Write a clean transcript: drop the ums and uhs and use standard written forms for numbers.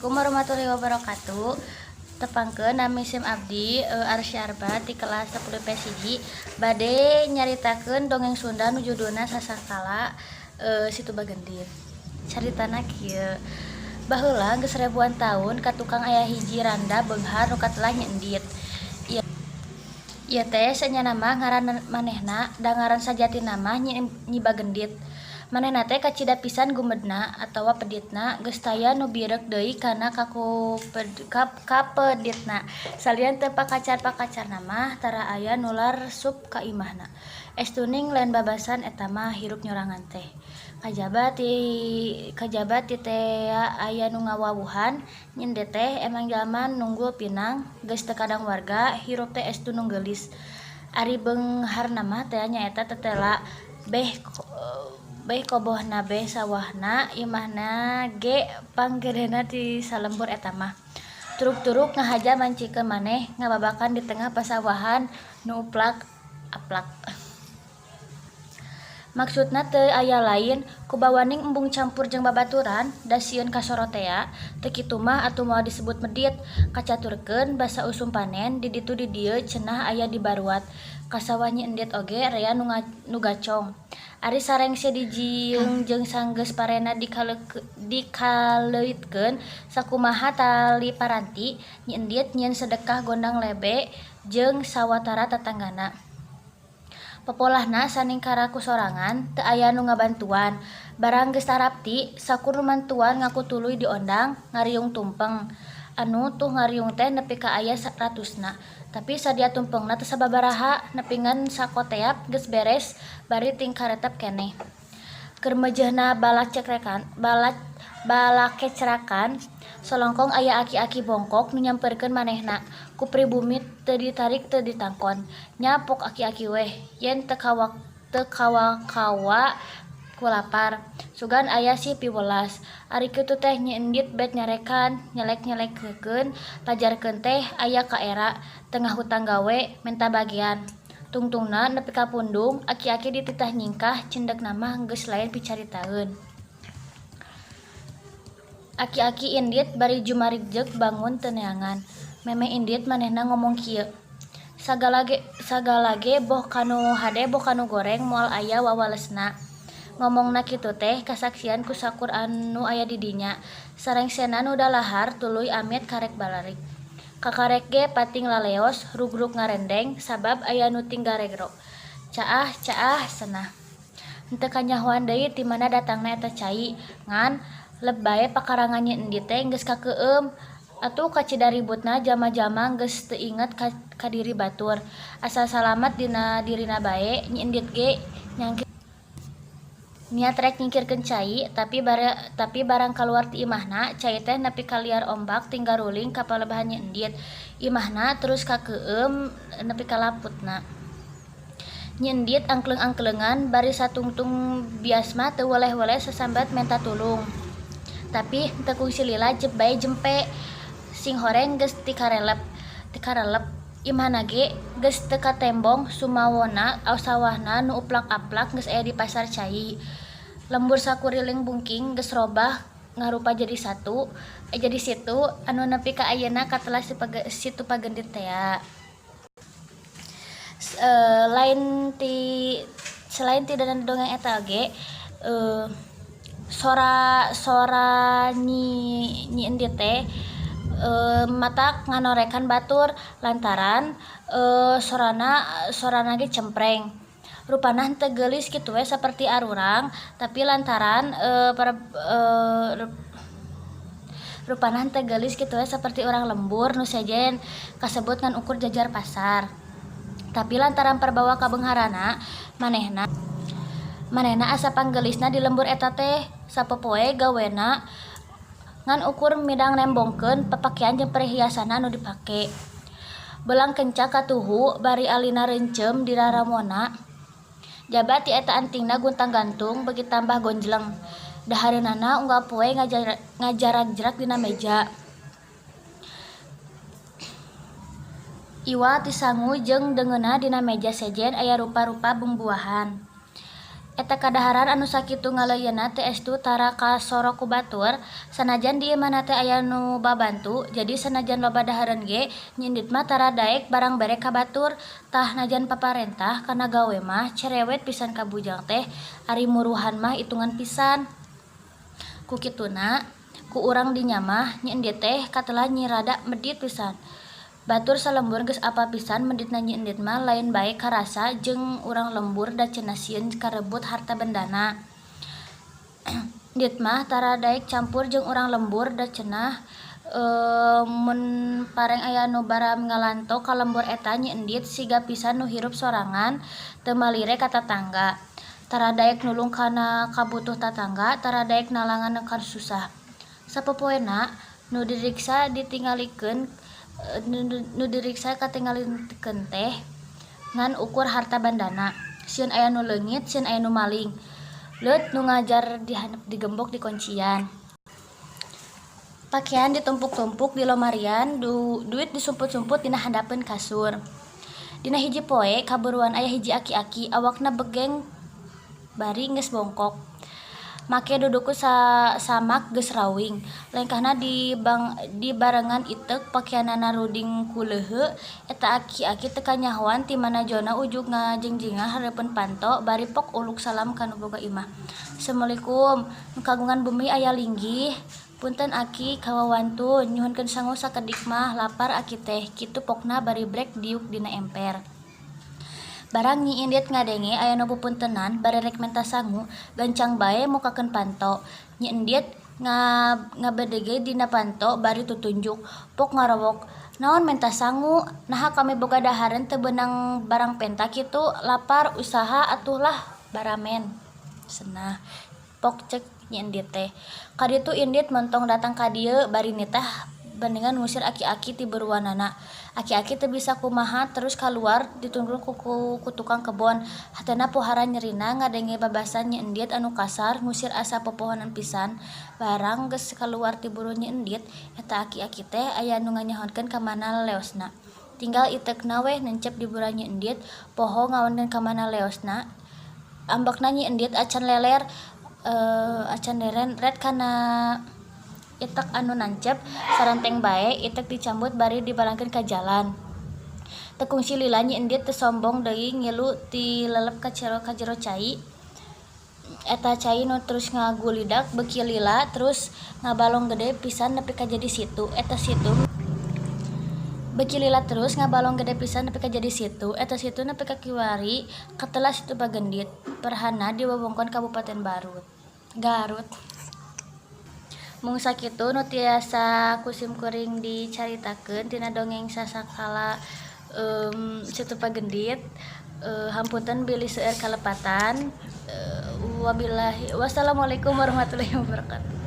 Assalamualaikum warahmatullahi wabarakatuh. Tepangkeun nami sim abdi Arsy Arba ti kelas 10 P1 bade nyaritakeun dongeng Sunda nu judulna Sasakala Situ Bagendit. Caritana kieu. Baheula geus ribuan taun ka tukang aya hiji randa beunghar nu katelah Nyi Endit. Ieu teh sanyana mah ngaran manehna da ngaran sajatina mah Nyi Bagendit. Manehna teh kacida pisan gumedna atawa peditna geus taya nu bireuk deui kana kapeditna. Salian teu pakacar-pakacarna mah tara aya nular sup ka imahna. Estuning lain babasan eta mah hirup nyorangan teh. Kajaba ti tea aya nu ngawawuhan Nyi Endit teh emang jalma nunggul pinang geus teu kadang warga hirup teh estu nu geulis. Ari beungharna mah tea nyaeta tetela beh kobohna beh sawahna imahna ge panggedena ti salembur eta mah. Turuk-turuk ngahaja mancikeun maneh ngababakan di tengah pasawahan nu uplak aplak. Maksudna teu aya lain kubawaning embung campur jeung babaturan da sieun kasoro tea teu kitu mah atuh moal disebut medit. Kacaturkeun basa usum panen di ditu di dieu cenah aya dibaruat. Ka sawah Nyi Endit oge rea nu gacong. Ari sarengse dijieung jeung sanggeus parena dikaleuitkeun sakumaha tali paranti, Nyi Endit nyieun sedekah gondang lebe jeung sawatara tatanggana. Popolahna saningkara ku sorangan teu aya nu ngabantuan. Barang geus tarapti sakur nu mantuan ngaku tuluy diondang ngariung tumpeng. Anu tuh ngariung teh nepi ka aya ratusna. Tapi sadia tumpengna teu sababaraha nepi ngan sakoteap geus beres bari tingkaretep keneh. Keur meujeuhna balakecrakan solongkong aya aki-aki bongkok nu nyamperkeun manehna. Ku pribumi teu ditarik teu ditangkon. Nya pok aki-aki weh yen teu kawa-kawa ku lapar. Sugan aya si piwelas. Ari kitu teh Nyi Endit bet nyarekan nyelek-nyelekeun pajarkeun teh aya kaera teu ngahutang gawe menta bagean. Tungtungna nepi ka pundung aki-aki dititah nyingkah cindekna mah geus lain picaritaeun. Aki-aki indit bari jumarigjeg bangun teu neangan. Memeh indit manehna ngomong kieu. Sagala ge boh kanu hade boh kanu goreng moal aya wawalesna. Ngomongna kitu teh kasaksian ku sakur anu aya di dinya. Sarengsena nu dalahar tuluy amit karek balarik. Kakarek ge pating laleos rugrug ngarendeng sabab aya nu tinggaregro. Caah caah cenah. Henteu kanyahoan deui ti mana datangna eta cai ngan lep bae pakarangan Nyi Endit teh geus kakeueum. Atuh kacida ributna jalma-jalma geus teu inget ka diri batur. Asal salamet dina dirina bae Nyi Endit ge nyangkir niat rek nyingkirkeun cai tapi barang kaluar ti imahna cai teh nepi ka liar ombak tinggaruling ka palebahan Nyi Endit. Imahna terus kakeueum nepi ka laputna. Nyi Endit angkleung-angkleungan bari satungtung biasma teu weleh-weleh sasambat menta tulung. Tapi henteu kungsi lila jep bae jempe. Singhoreng geus tikarelep. Imahna ge geus teu katembong sumawona sawahna nu uplak-aplak geus aya di pasar cai. Lembur sakuriling bungking geus robah ngarupa jadi situ anu nepi ka ayeuna katelah Situ Bagendit tea. Selain ti dongeng eta oge sora Nyi Endit teh matak nganorekan batur lantaran sorana ge cempreng. Rupana henteu geulis kitu we saperti arurang tapi lantaran rupana henteu geulis kitu we saperti urang lembur nu sejen kasebut ngan ukur jajar pasar. Tapi lantaran perbawa kabeungharana manehna asa panggeulisna di lembur eta teh sapopoe gawena ngan ukur midang nembongkeun papakean jeung perhiasanna nu dipake. Belang kenca katuhu bari alina reunceum di raramona. Jaba ti eta antingna guntang-gantung beuki tambah gonjleng. Dahareunana unggal poe ngajaragjrag dina meja. Iwal ti sangu jeung deungeunna dina meja sejen aya rupa-rupa bumbuahan. Eta kadaharan anu sakitu ngaleuyeuna teh estu tara kasoro ku batur, sanajan di imahna teh aya nu babantu, jadi sanajan loba dahareun ge Nyi Endit mah tara daek barang bere ka batur. Tah najan paparentah kana gawe mah cerewet pisan ka bujang teh ari muruhan mah itungan pisan. Ku kituna ku urang dinya mah Nyi Endit teh katelah Nyi Rada medit pisan. Batur salembur geus apal pisan meditna Nyi Endit mah lain bae karasa jeung urang lembur da cenah sieun karebut harta bendana. Endit mah tara daek campur jeung urang lembur da cenah mun pareng aya nu barang ngalanto ka lembur eta Nyi Endit siga pisan nu hirup sorangan teu malire ka tatangga. Tara daek nulung kana kabutuh tatangga, tara daek nalangan nu kasusah. Sapopoena nu diriksa ditingalikeun nu diriksa katingalikeun teh ngan ukur harta bandana. Sieun aya nu leungit, sieun aya nu maling. Leut nu ngajar di handap digembok dikuncian. Pakean ditumpuk-tumpuk di lomarian, duit disumput-sumput dina handapeun kasur. Dina hiji poe kaburuan aya hiji aki-aki awakna begeng bari geus bongkok. Make duduku samak geus rawing, lengkahna dibarengan iteuk, pakeanana ruding ku leuheu. Eta aki-aki teu kanyahoan ti mana jona ujug ngajengjingan hareupeun panto bari pok uluk salam ka nu boga imah. "Assalamualaikum, nu kagungan bumi aya linggih? Punten aki kawawantun, nyuhunkeun sangu sakedik mah, lapar aki teh," kitu pokna bari brek diuk dina emper. Barang Nyi Indit ngadenge aya nu pupuntenan bari rek menta sangu, gancang bae mukakeun panto. Nyi Endit ngabedegeg dina panto bari tutunjuk, pok ngarowok, "Naon menta sangu, naha kami boga dahareun teu beunang barang penta kitu, lapar usaha atuh lah baramen cenah," pok cek Nyi Endit teh. "Ka ditu Indit montong datang ka dieu," bari nitah bandingan ngusir aki-aki ti buruanana. Aki-aki teu bisa kumaha terus kaluar ditungtun ku tukang kebon. Hatena pohara nyerina ngadenge babasan Nyi Endit anu kasar ngusir asa popohonan pisan. Barang geus kaluar ti buru Nyi Endit, eta aki-aki teh aya nu nganyahokeun ka mana leosna. Tinggal iteukna weh nencep di buruan Nyi Endit, poho ngawankeun ka mana leosna. Ambekna Nyi Endit acan leler acan ret kana itek anu nancep, sarenteng bae itek dicambut bari dibalangkeun ka jalan. Teu kungsi lila Nyi Endit teu sombong deui ngilu tilelep ka jero cai. Eta cai nu terus ngagulidak beuki lila terus ngabalong gede pisan nepi ka jadi situ. Eta situ beuki lila terus ngabalong gede pisan nepi ka jadi situ. Eta situ nepi ka kiwari katelah Situ Bagendit, perhana di wewengkon Kabupaten Garut. Mung sakitu nu tiasa ku simkuring dicaritakeun tina dongeng sasakala Situ Bagendit. Hapunten bilih seueur kalepatan. Wabillahi wassalamualaikum warahmatullahi wabarakatuh.